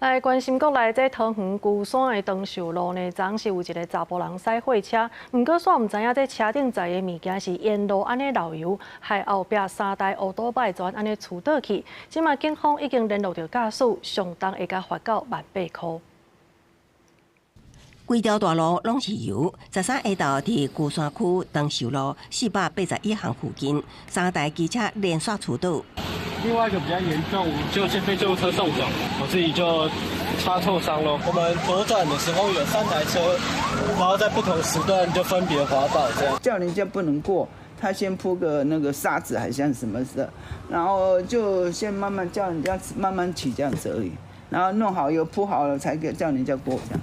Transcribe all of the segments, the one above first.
來關心國內這桃園龜山的長壽路呢，昨昏是有一个查埔人駛貨車，毋過煞毋知影這車頂載的物件是沿路按呢漏油，害後壁三台歐多拜全按呢趨倒去。這馬警方已經聯絡著駕駛，上重會共罰到18,000箍。規條大路攏是油。13下晝佇龜山區長壽路481巷附近，三台機車連續趨倒。另外一個比較嚴重，就先被救護車送走，我自己就擦挫傷咯。我們左轉的時候有三台車，然後在不同時段就分別滑倒，這樣。叫人家不能過，他先鋪個那個沙子，還像什麼的，然後就先慢慢叫人家慢慢起這樣子而已，然後弄好又鋪好了，才給叫人家過這樣。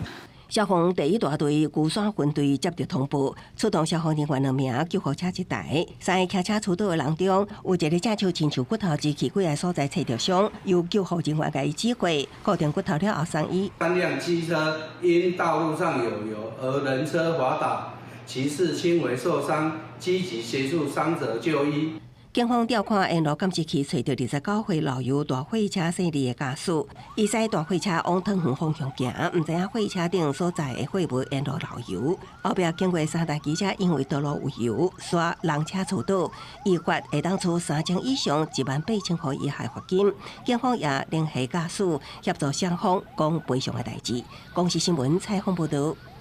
消防第一大隊龜山分隊接到通報，出動消防人員兩名，救護車一台。三个騎車趨倒的人中，有一个正手親像骨頭支起幾个所在揣著傷，由救護人員共伊指揮，固定骨頭了後送醫。三輛機車因道路上有油而人車滑倒，騎士輕微受傷，積極協助傷者就醫。警方調看沿路監視器，揣著29歲漏油大貨車姓李的駕駛，伊駛大貨車往桃園方向行，毋知影貨車頂所載的貨物沿路漏油，後壁經過三台機車，因為道路有油，煞人車趨倒，依法會當處3000以上18,000箍以下罰金。警方也聯繫駕駛協助雙方講賠償的代誌。公視新聞採訪報導。